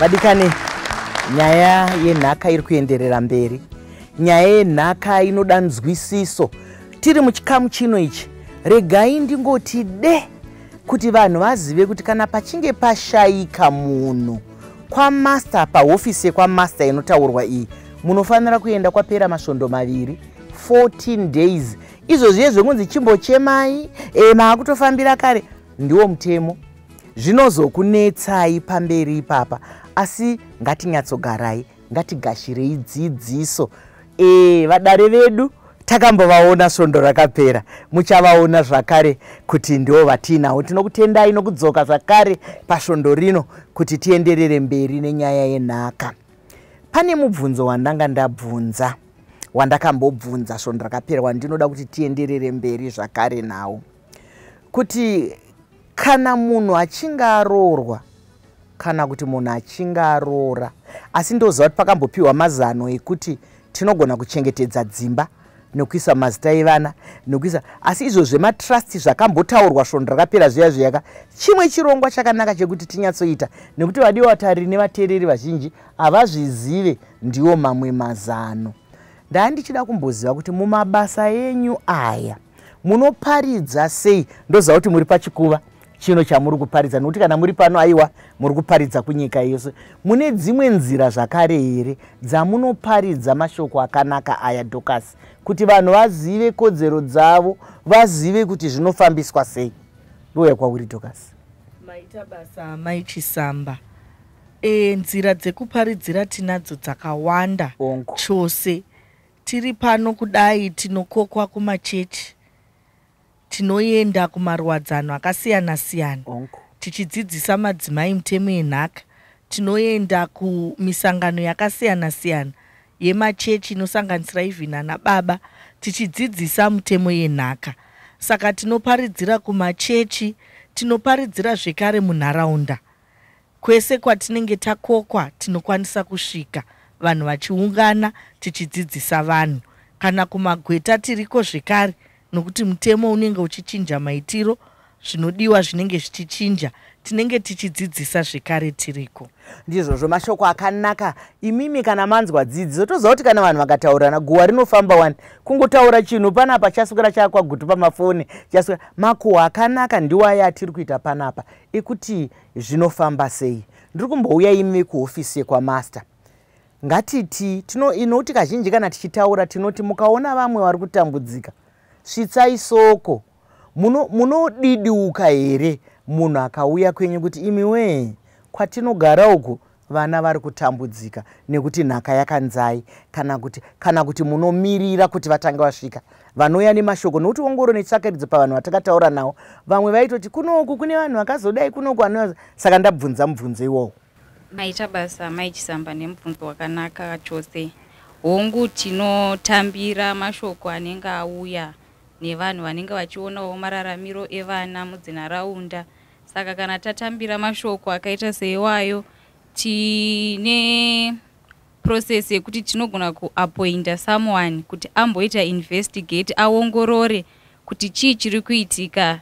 Vadikani, nyaya yenhaka iri kuenderera mberi. Nyaya yenhaka inoda nzwisiso. Tiri muchikamu chino ichi, regai ndingoti de kuti vanhu vazive kuti kana pachinge pashayika munhu kwamaster, pahofisi yekwamaster inotaurwa iyi, munofanira kuenda kwapera masvondo 2, 14 days. Izvo zviye zvekunzi chimbochemai, maakutofambira kare, ndiwo mutemo. Zvinozokunetsai pamberi ipapa, asi ngatinyatsogarai, ngatigashirei dzidziso. Vadare vedu takambovaona svondo rakapera, muchavaona zvakare kuti ndivo vatiinawo. Tinokutendai nokudzoka zvakare pasvondo rino kuti tienderere mberi nenyaya yenhaka. Pane mubvunzo wandanga ndabvunza, wandakambobvunza svondo rakapera, wandinoda kuti tienderere mberi zvakare nawo, kuti kana munhu achinge aroorwa kana kuti munhu achinge aroora, asi ndoziva kuti pakambopiwa mazano ekuti tinogona kuchengetedza dzimba nekuisa mazita evana nekuisa, asi izvo zvematrust zvakambotaurwa svondo rakapera zviya zviyaka, chimwe chirongwa chakanaka chekuti tinyatsoita, nekuti vadiwa vatariri nevateereri vazhinji havazvizive, ndiwo mamwe mazano. Ndaa ndichida kumboziva kuti mumabasa enyu aya munoparidza sei. Ndoziva kuti muri pachikuva chino chamuri kuparidza, nokuti kana muri pano, aiwa, muri kuparidza kunyika yose. Mune dzimwe nzira zvakare here dzamunoparidza mashoko akanaka aya, Dorcas, kuti vanhu vazive kodzero dzavo, vazive kuti zvinofambiswa sei? Ndouya kwauri, Dorcas. Maita basa, Mai Chisamba. Nzira dzekuparidzira tinadzo dzakawanda chose. Tiri pano kudai, tinokokwa kumachechi, tinoenda kumaruwadzano akasiyana-siyana tichidzidzisa madzimai mutemo yenhaka. Tinoenda kumisangano yakasiyana-siyana yemachechi inosanganisira even ana baba, tichidzidzisa mutemo yenhaka. Saka tinoparidzira kumachechi, tinoparidzira zvekare munharaunda. Kwese kwatinenge takokwa tinokwanisa kusvika vanhu vachiungana, tichidzidzisa vanhu. Kana kumagweta tiriko zvekare, nokuti mutemo unenge uchichinja maitiro, zvinodiwa zvinenge zvichichinja, tinenge tichidzidzisa zvekare tiriko. Ndizvozvo, mashoko akanaka. Imimi kana manzwa dzidziso, toziva kuti kana vanhu vakataurirana guwa rinofamba wani. Kungotaura chinhu panapa chaswera chakwagutu pamafoni, chaswera. Makuhwa akanaka ndiwo aya atiri kuita panapa, ekuti zvinofamba sei. Ndiri kumbouya imi kuhofisi yekwamaster. Ngatiti inoti kazhinji kana tichitaura tinoti mukaona vamwe vari kutambudzika, svitsai soko. Munodidiuka here munhu akauya kwenyu kuti imi wee, kwatinogara uku vana vari kutambudzika nekuti nhaka yakanzai, kana kuti munomirira kuti vatange vasvika vanouya nemashoko? Nokuti ongoro netsvakiridzo pavanhu vatakataura navo, vamwe vaitoti kunoku kune vanhu vakazodai, kunoku vanhu. Saka ndabvunza mubvunzo iwowo. Maita basa, Mai Chisamba, nemubvunzo wakanaka chose. Hongu, tinotambira mashoko anenge auya nevanhu vanenge vachionawo mararamiro evana mudzinharaunda. Saka kana tatambira mashoko akaita seiwayo, tine process yekuti tinogona kuappointa someone kuti amboita investigate, aongorore kuti chii chiri kuitika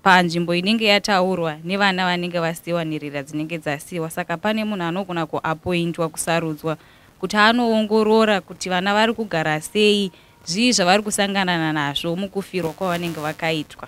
panzvimbo inenge yataurwa nevana vanenge vasiyiwa, nherera dzinenge dzasiyiwa. Saka pane munhu anogona kuappointwa, kusarudzwa kuti anoongorora kuti vana vari kugara sei, zvii zvavari kusangana nazvo mukufirwa kwavanenge vakaitwa.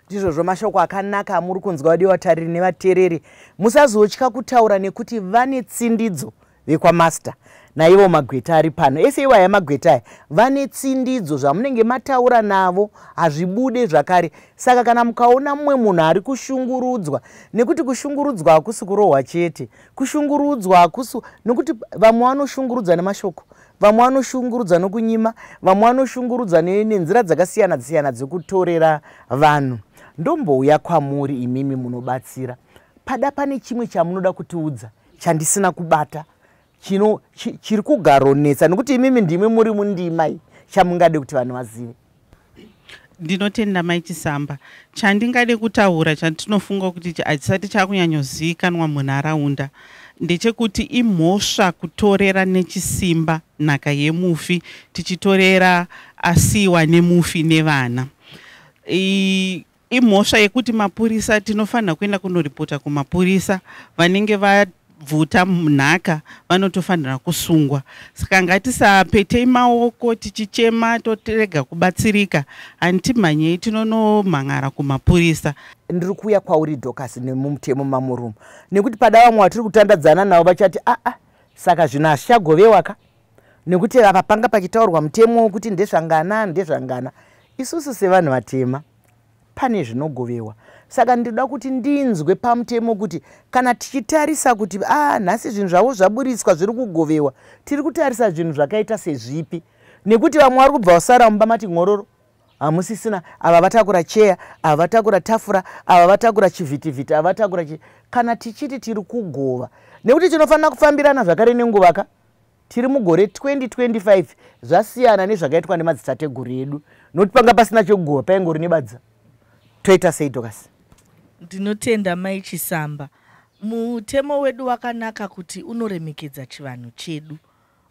Ndizvozvo, mashoko akanaka amuri kunzwa, vadiwa vatariri nevateereri. Musazotya kutaura nekuti vane tsindidzo vekwamaster, naivo magweta ari pano ese iwaya. Magweta aya vane tsindidzo, zvamunenge mataura navo hazvibude zvakare. Saka kana mukaona mumwe munhu ari kushungurudzwa, nekuti kushungurudzwa hakusi kurohwa chete, kushungurudzwa hakusi, nekuti vamwe vanoshungurudza nemashoko, vamwe vanoshungurudza nokunyima, vamwe vanoshungurudza nenzira dzakasiyana siyana dzekutorera vanhu. Ndombouya kwamuri imimi munobatsira pada. Pane chimwe chamunoda kutiudza chandisina kubata, chino chiri kugaronetsa, nekuti imimi ndimi muri mundima iyi, chamungade kuti vanhu vazive? Ndinotenda, Mai Chisamba. Chandingade kutaura, chandinofunga kuti hachisati chakunyanyozivikanwa munharaunda, ndechekuti imhosva kutorera nechisimba nhaka yemufi, tichitorera asiyiwa nemufi nevana. Imhosva yekuti mapurisa, tinofanira kuenda kunoripota kumapurisa vanenge Vanobvuta nhaka vanotofanira kusungwa. Saka ngatisapetei maoko tichichema totirega kubatsirika. Hantimhanyei tinonomhan'ara kumapurisa. Ndiri kuuya kwauri Dorcas nemumutemo mamurumu, nekuti pada vamwe vatiri kutandadzana navo vachati aa, saka zvinhu hazvichagovewaka, nekuti apa panga pachitaurwa mutemo wekuti ndezvangana ndezvangana. Isusu sevanhu vatema pane zvinogovewa. Saka ndinoda kuti ndinzwe pamutemo kuti kana tichitarisa kuti nhasi zvinhu zvavo zvaburitswa zviri kugovewa, tiri kutarisa zvinhu zvakaita sezvipi, nekuti vamwe vari kubva vasara mumba mati ngororo, hamusisina, ava vatakura cheya, ava vatakura tafura, ava vatakura chivhitivhiti, ava vatakura kana tichiti tiri kugova, nekuti tinofanira kufambirana zvakare nenguva ka. Tiri mugore 2025, zvasiyana nezvakaitwa nemadzitateguru edu, nokuti panga pasina chekugova, paingori nebadza. Toita sei, Dorcas? Ndinotenda Mai Chisamba. Mutemo wedu wakanaka kuti unoremekedza chivanhu chedu,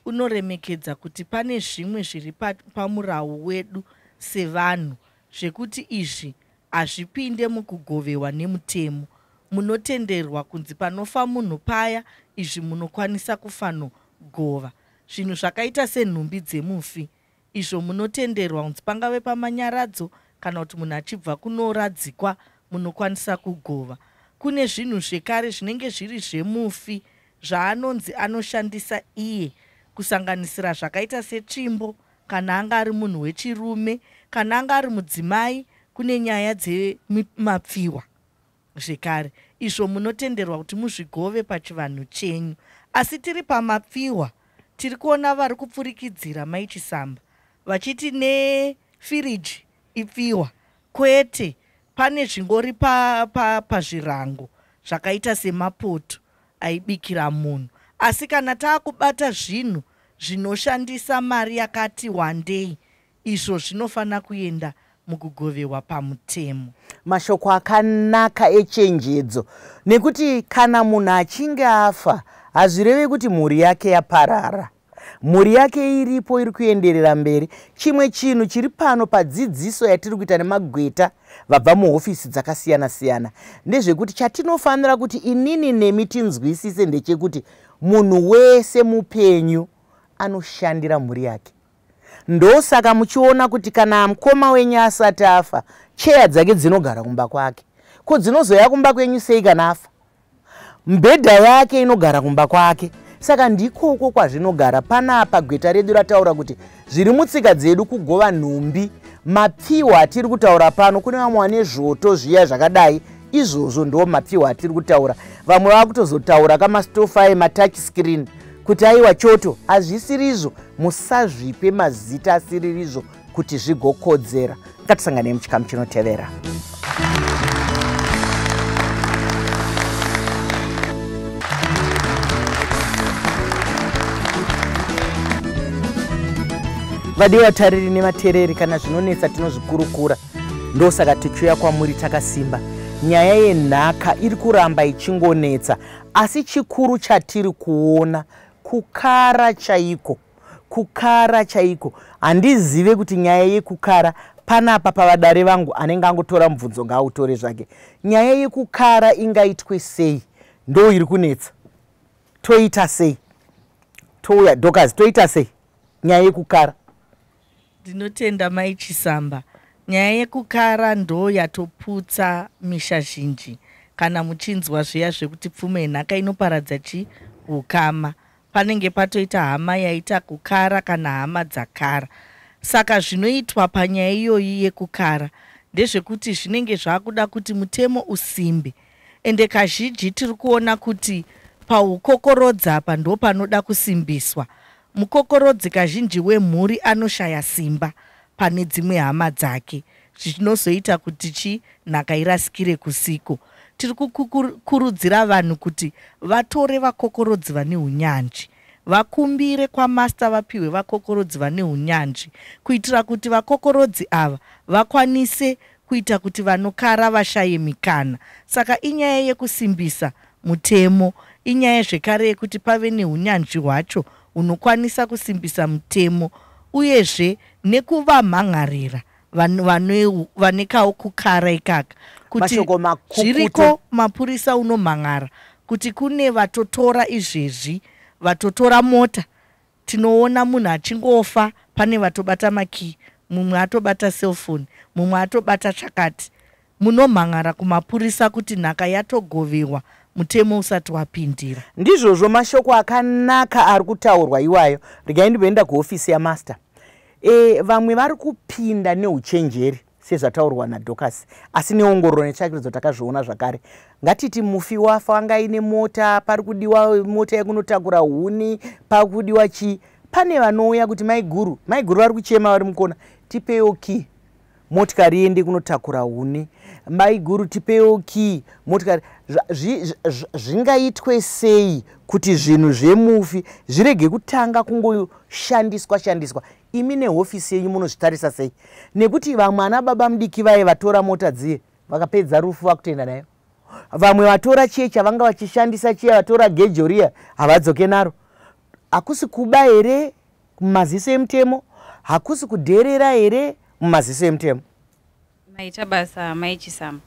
unoremekedza kuti pane zvimwe zviri pamurawu wedu sevanhu zvekuti izvi hazvipinde mukugovewa nemutemo. Munotenderwa kunzi panofa munhu paya, izvi munokwanisa kufanogova zvinhu zvakaita senhumbi dzemufi, izvo munotenderwa kunzi pangave pamanyaradzo kana kuti munhu achibva kunoradzikwa munokwanisa kugova. Kune zvinhu zvekare zvinenge zviri zvemufi zvaanonzi anoshandisa iye, kusanganisira zvakaita setsvimbo kana anga ari munhu wechirume, kana anga ari mudzimai kune nyaya dzemapfiwa zvekare, izvo munotenderwa kuti muzvigove pachivanhu chenyu. Asi tiri pamapfiwa, tiri kuona vari kupfurikidzira Mai Chisamba vachiti nefiriji ipfiwa. Kwete, pane zvingori pazvirango zvakaita semapoto aibikira munhu. Asi kana taakubata zvinhu zvinoshandisa mari yakati wandei, izvo zvinofana kuenda mukugovewa pamutemo. Mashoko akanaka echenjedzo, nekuti kana munhu achinge afa hazvirevi kuti mhuri yake yaparara. Mhuri yake iripo, iri kuenderera mberi. Chimwe chinhu chiri pano padzidziso yatiri kuita nemagweta vabva muhofisi dzakasiyana-siyana ndezvekuti chatinofanira kuti inini nemi tinzwisise ndechekuti munhu wese mupenyu anoshandira mhuri yake. Ndosaka muchiona kuti kana mukoma wenyu asati afa, cheya dzake dzinogara kumba kwake. Ko dzinozoya kumba kwenyu sei kana afa? Mbhedha yake inogara kumba kwake. Saka ndikoko kwazvinogara. Panapa gweta redu rataura kuti zviri mutsika dzedu kugova nhumbi, mapfiwa atiri kutaura pano. Kune vamwe vane zvoto zviya zvakadai, izvozvo ndo mapfiwa atiri kutaura. Vamwe vakutozotaura kamastofa ematouch screen kuti aiwa choto, hazvisirizvo. Musazvipe mazita asiririzvo kuti zvigokodzera. Ngatisangane muchikamu chinotevera. Vadiwa tariri nematereri, kana zvinonetsa tinozvikurukura. Ndosaka tichiuya kwamuri takasimba. Nyaya yenhaka iri kuramba ichingonetsa, asi chikuru chatiri kuona kukara chaiko, kukara chaiko. Handizive kuti nyaya yekukara panapa pavadare vangu, anenge angotora mubvunzo ngaautore zvake. Nyaya yekukara ingaitwe sei? Ndo iri kunetsa. Toita sei? Touya Dorcas, toita sei nyaya yekukara? Ndinotenda Mai Chisamba. Nyaya yekukara ndo yatoputsa misha zhinji. Kana muchinzwa zviya zvekuti pfuma yenhaka inoparadza chi ukama, panenge patoita hama yaita kukara kana hama dzakara. Saka zvinoitwa panyaya iyoyi yekukara ndezvekuti zvinenge zvakuda kuti mutemo usimbe. Ende kazhinji tiri kuona kuti paukokorodza apa ndo panoda kusimbiswa. Mukokorodzi kazhinji wemhuri anoshaya simba pane dzimwe hama dzake, zvinozoita kuti chi nhaka irasikire kusiko. Tiri kukurudzira vanhu kuti vatore vakokorodzi vane unyanzvi, vakumbire kwamaster vapiwe vakokorodzi vane unyanzvi, kuitira kuti vakokorodzi ava vakwanise kuita kuti vanokara vashaye mikana. Saka inyaya yekusimbisa mutemo, inyaya zvekare yekuti pave neunyanzvi hwacho unokwanisa kusimbisa mutemo, uyezve nekuvamhan'arira vane kukara ikaka kuti zviriko mapurisa unomhan'ara Kuti kune vatotora izvezvi, vatotora mota. Tinoona munhu achingofa, pane vatobata makii, mumwe atobata cellphone, mumwe atobata chakati. Munomhan'ara kumapurisa kuti nhaka yatogovewa mutemo usati wapindira. Ndizvozvo, mashoko akanaka ari kutaurwa iwayo. Regai ndimboenda kuhofisi yamaster. Vamwe vari kupinda neuchenjeri sezvataurwa naDocas, asi neongororo netsvakirudzo takazviona zvakare. Ngatiti mufi wafa, anga aine mota, pari kudiwa mota yekunotakura huni, pakudiwa chii. Pane vanouya kuti, "Maiguru, maiguru vari kuchema vari mukona, tipewo key motikari iende kunotakura huni. Maiguru, tipewo key motikari." Zvingaitwe sei kuti zvinhu zvemufi zvirege kutanga kungoshandiswa shandiswa? Imi nehofisi yenyu munozvitarisa sei? Nekuti vamwe ana baba mudiki vaye vatora mota dziye, vakapedza rufu vakutoenda nayo. Vamwe vatora chiye chavanga vachishandisa chiya, vatora gejo riya, havadzoke naro. Hakusi kuba here mumaziso emutemo? Hakusi kudherera here mumaziso emutemo? Maita basa, Mai Chisamba.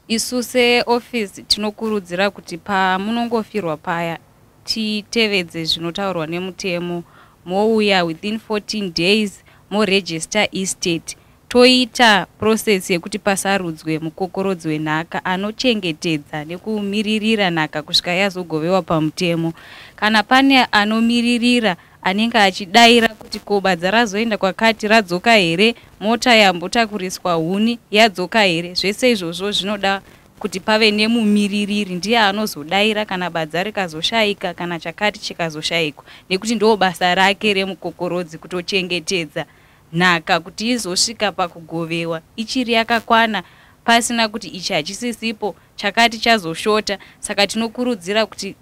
Isu seofisi tinokurudzira kuti pamunongofirwa paya, titevedze zvinotaurwa nemutemo. Mouya within 14 days, moregister estate, toita process yekuti pasarudzwe mukokorodzi wenhaka anochengetedza nekumiririra nhaka kusvika yazogovewa pamutemo. Kana pane anomiririra anenge achidayira kuti ko badza razoenda kwakati radzoka here, mota yambotakuriswa huni yadzoka here, zvese izvozvo zvinoda kuti pave nemumiririri. Ndiye anozodayira kana badza rikazoshayika, kana chakati chikazoshayikwa, nekuti ndo basa rake remukokorodzi kutochengetedza nhaka kuti izosvika pakugovewa ichiri yakakwana, pasina kuti ichi hachisisipo, chakati chazoshota. Saka tinokurudzira kuti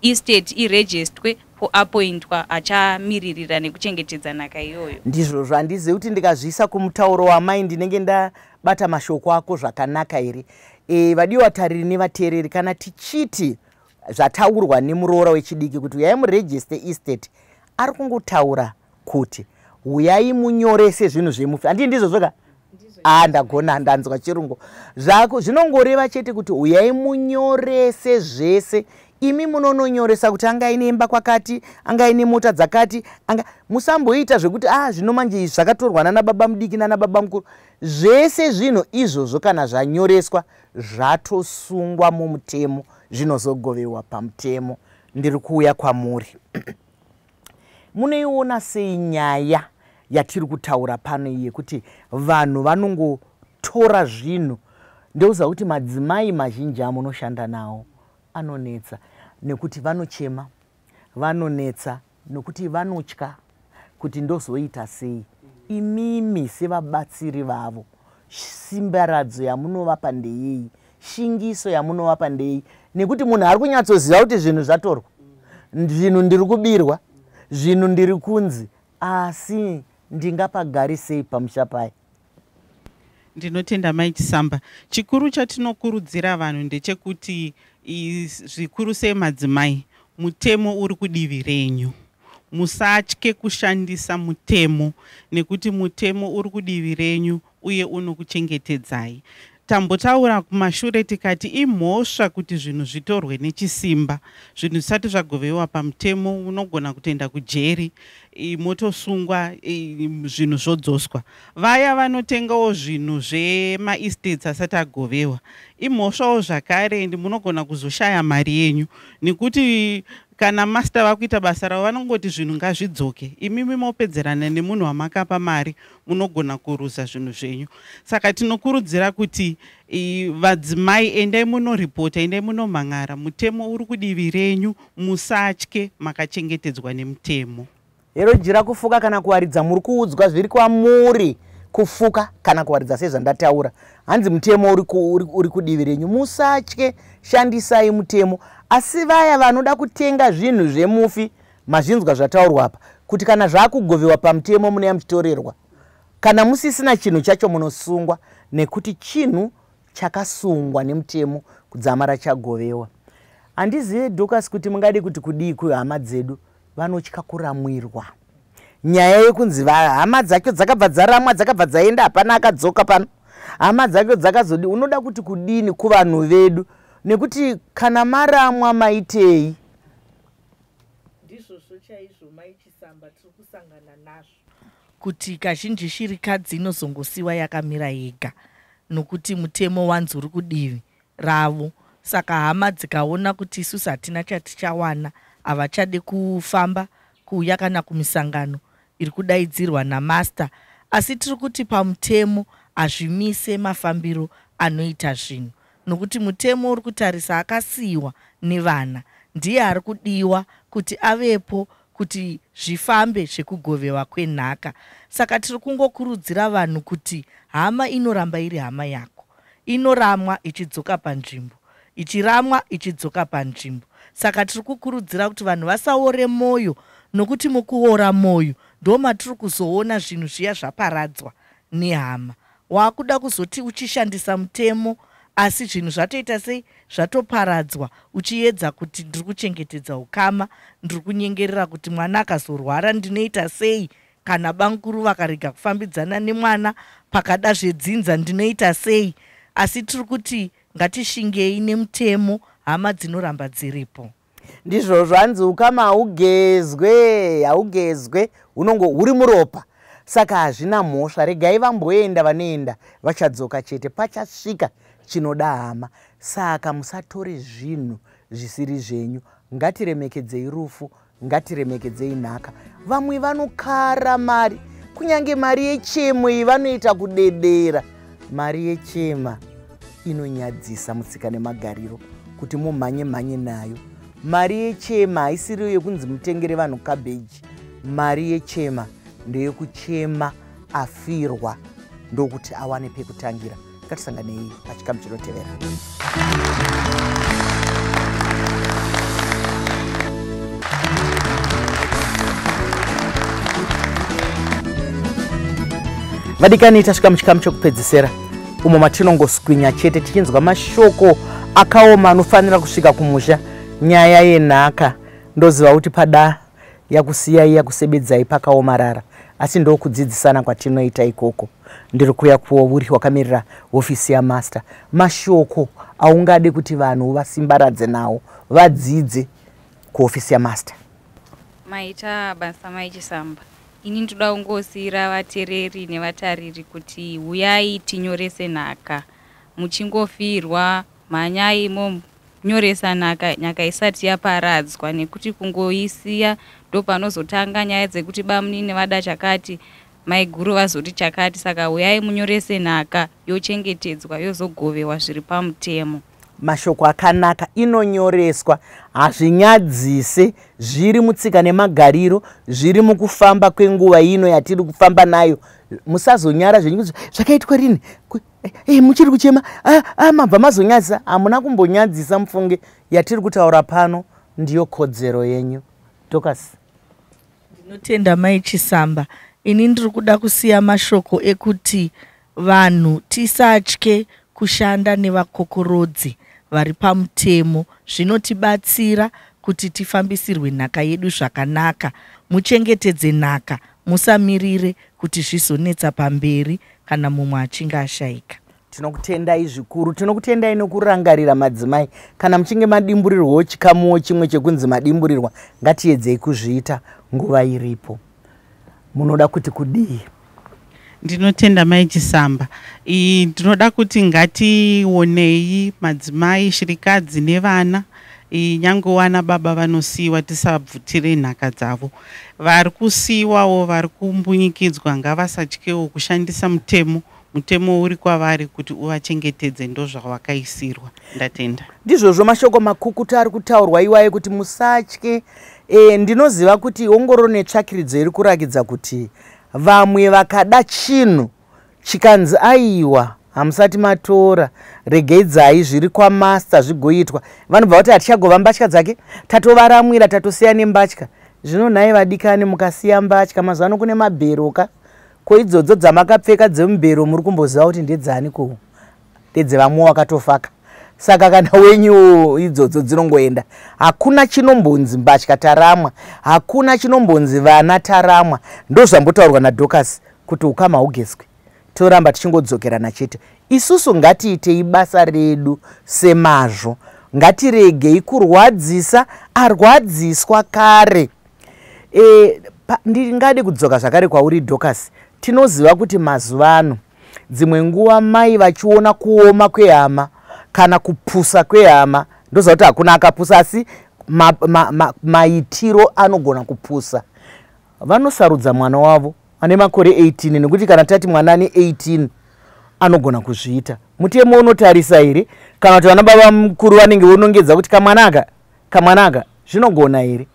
estate iregisterwe, poappointwa achamiririra nekuchengetedza nhaka iyoyo. Ndizvozvo. Handizivi kuti ndikazviisa kumutauro wamai ndinenge ndabata mashoko ako zvakanaka here. Vadiwa tariri nevateereri, kana tichiti zvataurwa nemuroora wechidiki kuti uyai muregister estate, ari kungotaura kuti uyai munyorese zvinhu zvemufi. Handii ndizvo zvoka? A, ndagona, ndanzwa chirungu zvako. Zvinongoreva chete kuti uyai munyorese zvese. Imi munononyoresa kuti anga aine imba kwakati, anga aine mota dzakati, anga. Musamboita zvekuti a ah, zvino manje izvi zvakatorwa nana baba mudiki nana baba mukuru. Zvese zvinhu izvozvo kana zvanyoreswa, zvatosungwa mumutemo, zvinozogovewa pamutemo. Ndiri kuuya kwamuri. Munoiona sei nyaya yatiri kutaura pano iyi yekuti vanhu vanongotora zvinhu? Ndeuziva kuti madzimai mazhinji amunoshanda nawo anonetsa nekuti vanochema, vanonetsa nokuti vanotya kuti ndozoita sei. Imimi sevabatsiri vavo, simbaradzo yamunovapa ndeyei? Shingiso yamunovapa ndeyei? Nekuti munhu ari kunyatsoziva kuti zvinhu zvatorwa, zvinhu ndiri kubirwa, zvinhu ndiri kunzi, asi ndingapagari sei pamusha paya? Ndinotenda, Mai Chisamba. Chikuru chatinokurudzira vanhu ndechekuti, zvikuru sei madzimai, mutemo uri kudivi renyu. Musatye kushandisa mutemo, nekuti mutemo uri kudivi renyu uye unokuchengetedzai. Tambotaura kumashure tikati imhosva kuti zvinhu zvitorwe nechisimba, zvinhu zvisati zvagovewa pamutemo. Unogona kutoenda kujeri, motosungwa, zvinhu zvodzoswa. Vaya vanotengawo zvinhu zvemaestates asati agovewa, imhosvawo zvakare, and munogona kuzoshaya mari yenyu, nekuti kana master vakuita basa ravo vanongoti zvinhu ngazvidzoke. Imimi mopedzerana nemunhu wamakapa mari, munogona kuruza zvinhu zvenyu. Saka tinokurudzira kuti vadzimai, endai munoripota, endai munomhan'ara. Mutemo uri kudivi renyu, musatye, makachengetedzwa nemutemo. Hero jira kufuka kana kuwaridza. Muri kuudzwa zviri kwamuri kufuka kana kuwaridza. Sezvandataura, hanzi mutemo uri kudivi renyu, musatye, shandisai mutemo. Asi vaya vanoda kutenga zvinhu zvemufi, mazvinzwa zvataurwa apa kuti kana zvaakugovewa pamutemo munouya muchitorerwa. Kana musisina chinhu chacho, munosungwa, nekuti chinhu chakasungwa nemutemo kudzamara chagovewa. Handizive, Docas, kuti mungade kuti kudii kuhama dzedu vanotya kuramwirwa. Nyaya yekunzi hama dzacho dzakabva dzaramwa, dzakabva dzaenda, hapana akadzoka pano, hama dzacho dzakazodi, unoda kuti kudini kuvanhu vedu? Nekuti kana maramwa maitei? Ndizvozvo chaizvo Mai Chisamba, tiri kusangana nazvo kuti kazhinji shirikadzi inozongosiwa yakamira yega nokuti mutemo wanzi uri kudivi ravo. Saka hama dzikaona kuti isusu hatina chatichawana, havachade kufamba kuuya kana kumisangano iri kudaidzirwa namaster. Asi tiri kuti pamutemo hazvimise mafambiro anoita zvinhu, nokuti mutemo uri kutarisa akasiyiwa nevana, ndiye ari kudiwa kuti avepo kuti zvifambe zvekugovewa kwenhaka. Saka tiri kungokurudzira vanhu kuti hama inoramba iri hama yako, inoramwa ichidzoka panzvimbo, ichiramwa ichidzoka panzvimbo. Saka tiri kukurudzira kuti vanhu vasaore mwoyo, nokuti mukuora mwoyo ndo matiri kuzoona zvinhu zviya zvaparadzwa nehama. Wakuda kuzoti uchishandisa mutemo, asi zvinhu zvatoita sei, zvatoparadzwa, uchiedza kuti ndiri kuchengetedza ukama, ndiri kunyengerera kuti mwana akazorwara ndinoita sei, kana bamukuru vakarega kufambidzana nemwana pakada zvedzinza ndinoita sei. Asi tiri kuti ngatishingei nemutemo, hama dzinoramba dziripo. Ndizvozvo, hanzi ukama haugezwe, haugezwe, hunongo huri muropa. Saka hazvina mhosva, regai vamboenda, vanoenda vachadzoka chete, pachasvika chinoda hama. Saka musatore zvinhu zvisiri zvenyu, ngatiremekedzei rufu, ngatiremekedzei nhaka. Vamwe vanokara mari, kunyange mari yechemo iyi vanoita kudedera. Mari yechema inonyadzisa mutsika nemagariro kuti mumhanye mhanye nayo. Mari yechema haisiriyo yekunzi mutengere vanhu kabheji. Mari yechema ndeyekuchema afirwa, ndokuti awane pekutangira. Ngatisanganei pachikamu chinotevera. Vadikani, tasvika muchikamu chokupedzisera umo matinongoswinya chete tichinzwa mashoko akaoma anofanira kusvika kumusha. Nyaya yenhaka, ndoziva kuti pada yakusiyai yakusebedzai pakaomarara, asi ndokudzidzisana kwatinoita ikoko. Ndiri kuya kuuri wakamirira hofisi yamaster, mashoko aungade kuti vanhu vasimbaradze nawo vadzidze kuhofisi yamaster. Maita basa Mai Chisamba. Ini ndoda kungosiyira vateereri nevatariri kuti huyai tinyorese nhaka. Muchingofirwa mhanyai monyoresa nhaka, nhaka isati yaparadzwa, nekuti kungoisiya ndopanozotanga nyaya dzekuti bamunini vada chakati, maiguru vazoti chakati. Saka huyai munyorese nhaka, yochengetedzwa, yozogovewa zviri pamutemo. Mashoko akanaka, inonyoreswa, hazvinyadzise, zviri mutsika nemagariro, zviri mukufamba kwenguva ino yatiri kufamba nayo. Musazonyara zvenyu zvakaitwa rini, muchiri kuchema, mabva mazonyadzisa. Hamuna kumbonyadzisa, mufunge yatiri kutaura pano ndiyo kodzero yenyu. Dorcas. Ndinotenda Mai Chisamba. Ini ndiri kuda kusiya mashoko ekuti vanhu tisatye kushanda nevakokorodzi vari pamutemo, zvinotibatsira kuti tifambisirwe nhaka yedu zvakanaka. Muchengetedze nhaka, musamirire kuti zvizonetsa pamberi kana mumwe achinge ashayika. Tinokutendai zvikuru, tinokutendai nokurangarira madzimai. Kana muchinge madimburirwawo chikamuwo chimwe chekunzi madimburirwa, ngatiedzei kuzviita nguva iripo. Munoda kuti kudii? Ndinotenda Mai Chisamba. Ndinoda kuti ngationei madzimai, shirikadzi nevana, nyange wana baba vanosiyiwa, tisabvutire nhaka dzavo. Vari kusiyiwawo, vari kumbunyikidzwa, ngavasatyewo kushandisa mutemo. Mutemo uri kwavari kuti uvachengetedze, ndozvawakaisirwa. Ndatenda. Ndizvozvo, mashoko makukutu ari kutaurwa iwayo kuti musatye. Ndinoziva kuti ongororo netsvakiridzo iri kurakidza kuti vamwe vakada chinhu chikanzi aiwa hamusati matora, regedzai zviri kwamaster zvigoitwa, vanobva vati hatichagova mbatya dzake, tatovaramwira, tatosiya nembatya. Zvino nhai vadikani, mukasiya mbatya, mazuva ano kune mabheroka, ko idzodzo dzamakapfeka dzemubhero muri kumboziva kuti ndedzani? Ko ndedzevamwe wakatofaka. Saka kana wenyu idzodzo dzinongoenda. Hakuna chinombonzi mbatya taramwa, hakuna chinombonzi vana taramwa. Ndozvambotaurwa naDorcas kuti ukama hugezwi, toramba tichingodzokerana chete. Isusu ngatiitei basa redu semazvo. Ngatiregei kurwadzisa arwadziswa kare. Ndingade kudzoka zvakare kwauri Dorcas. Tinoziva kuti mazuva ano dzimwe nguva mai vachiona kuoma kwehama kana kupusa kwehama, ndoziva kuti hakuna akapusa, asi maitiro anogona kupusa, vanosarudza mwana wavo ane makore 18, nekuti kana tati mwana ane 18 anogona kuzviita. Mutemo unotarisa here, kana kuti vana baba mukuru vanenge vonongedza kuti kamwanaka zvinogona here?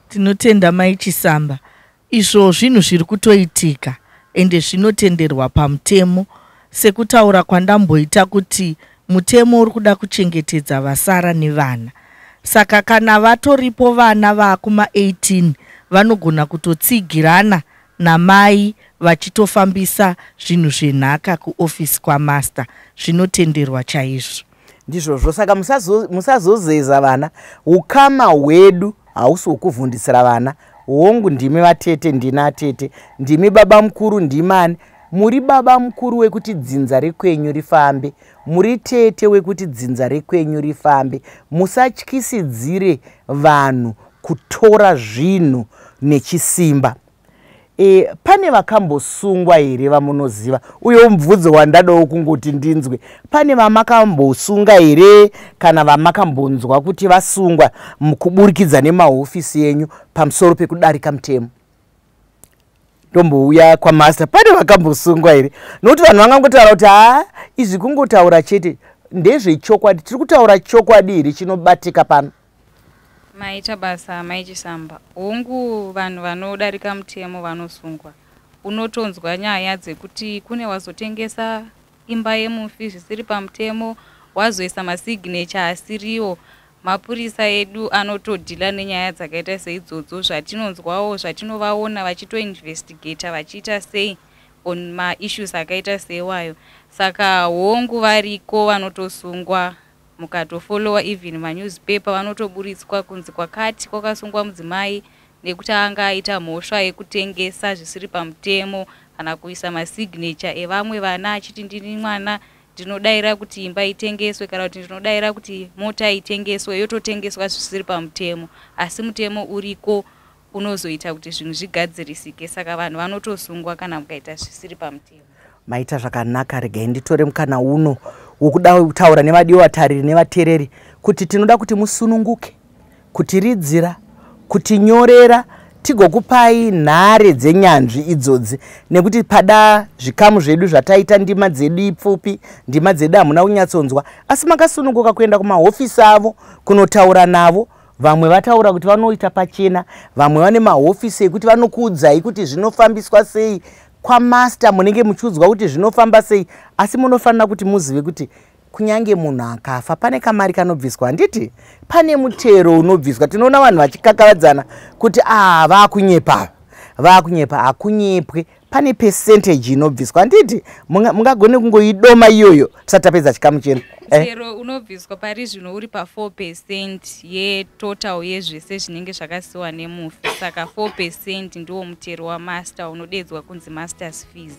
Tinotenda Mai Chisamba. Izvo zvinhu zviri kutoitika ende zvinotenderwa pamutemo, sekutaura kwandamboita kuti mutemo uri kuda kuchengetedza vasara nevana. Saka kana vatoripo vana vaakuma 18 vanogona kutotsigirana namai vachitofambisa zvinhu zvenhaka kuofisi kwamaster, zvinotenderwa chaizvo. Ndizvozvo. Saka musazozeza vana. Ukama hwedu hausi hwekuvhundisira vana. Hongu, ndimi vatete, ndini atete, ndimi baba mukuru, ndimani. Muri baba mukuru wekuti dzinza rekwenyu rifambe, muri tete wekuti dzinza rekwenyu rifambe. Musatyisidzire vanhu kutora zvinhu nechisimba. Pane vakambosungwa here vamunoziva? Uyo mubvunzo wandadawo kungoti ndinzwe. Pane vamakambosunga here kana vamakambonzwa kuti vasungwa kuburikidza nemahofisi enyu pamusoro pekudarika mutemo? Ndombouya kwamaster. Pane vakambosungwa here? Nokuti vanhu vangangotaura kuti haa, izvi kungotaura chete, ndezvechokwadi. Tiri kutaura chokwadi here chinobatika pano? Maita basa Mai Chisamba. Hongu, vanhu vanodarika mutemo vanosungwa. Unotonzwa nyaya dzekuti kune wazotengesa imba yemufi zvisiri pamutemo, wazoisa masignature asiriwo. Mapurisa edu anotodhila nenyaya dzakaita seidzodzo, zvatinonzwawo, zvatinovaona vachitoinvestigata vachiita sei on maissues akaita seiwayo. Saka hongu, variko vanotosungwa. Mukatofolowa even manewspaper, vanotoburitswa kunzi kwakati kwakasungwa mudzimai nekuti anga aita mhosva yekutengesa zvisiri pamutemo kana kuisa masignature evamwe vana achiti ndini mwana, ndinodayira kuti imba itengeswe kana kuti ndinodayira kuti mota itengeswe, yototengeswa zvisiri pamutemo. Asi mutemo uriko unozoita kuti zvinhu zvigadzirisike, saka vanhu vanotosungwa kana mukaita zvisiri pamutemo. Maita zvakanaka. Regai nditore mukana uno wokuda kutaura nevadiwa vatariri nevateereri kuti tinoda kuti musununguke kutiridzira, kutinyorera, tigokupai nhare dzenyanzvi idzodzi, nekuti pada zvikamu zvedu zvataita, ndima dzedu ipfupi, ndima dzedu hamuna kunyatsonzwa, asi makasununguka kuenda kumahofisi avo kunotaura navo. Vamwe vataura kuti vanoita pachena, vamwe vane mahofisi ekuti vanokuudzai kuti zvinofambiswa sei. Kwamaster munenge muchiudzwa kuti zvinofamba sei, asi munofanira kuti muzive kuti kunyange munhu akafa pane kamari kanobviswa, handiti? Pane mutero unobviswa. Tinoona vanhu vachikakavadzana kuti a vaakunyepa, vaakunyepa. Hakunyepwe, pane percentage inobviswa, handiti? Mungagone kungoidoma iyoyo tisati tapedza chikamu chenu? Mutero unobviswa pari zvino uri pa4% yetotal yezvese zvinenge zvakasiwa nemufi. Saka 4% ndiwo mutero wamaster unodedzwa kunzi masters fees.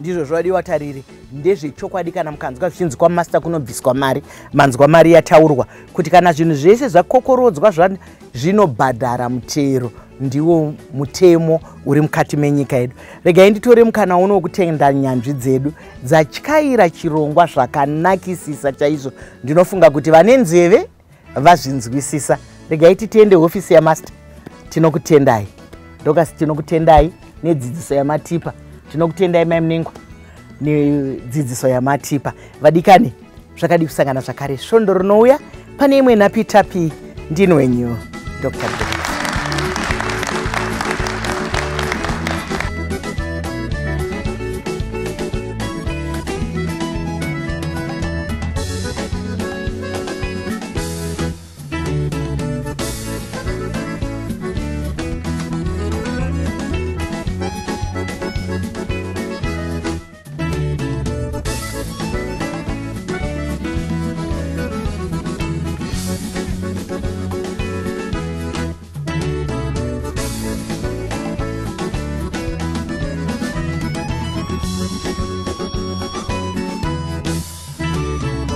Ndizvo zvavadiwa tariri, ndezvechokwadi. Kana mukanzwa zvichinzi kwamaster kunobviswa mari, manzwa mari yataurwa kuti kana zvinhu zvese zvakokorodzwa zvinobhadhara mutero. Ndiwo mutemo uri mukati menyika yedu. Regai nditore mukana uno wokutenda nyanzvi dzedu dzatyaira chirongwa zvakanakisisa chaizvo. Ndinofunga kuti vane nzeve vazvinzwisisa. Regai titende hofisi yamaster. Tinokutendai Dorcas, tinokutendai nedzidziso yamatipa. Tinokutendai Mai Munengwa nedzidziso yamatipa. Vadikani, zvakadi kusangana zvakare svondo rinouya pane imwe nhapitapi. Ndini wenyu Dr.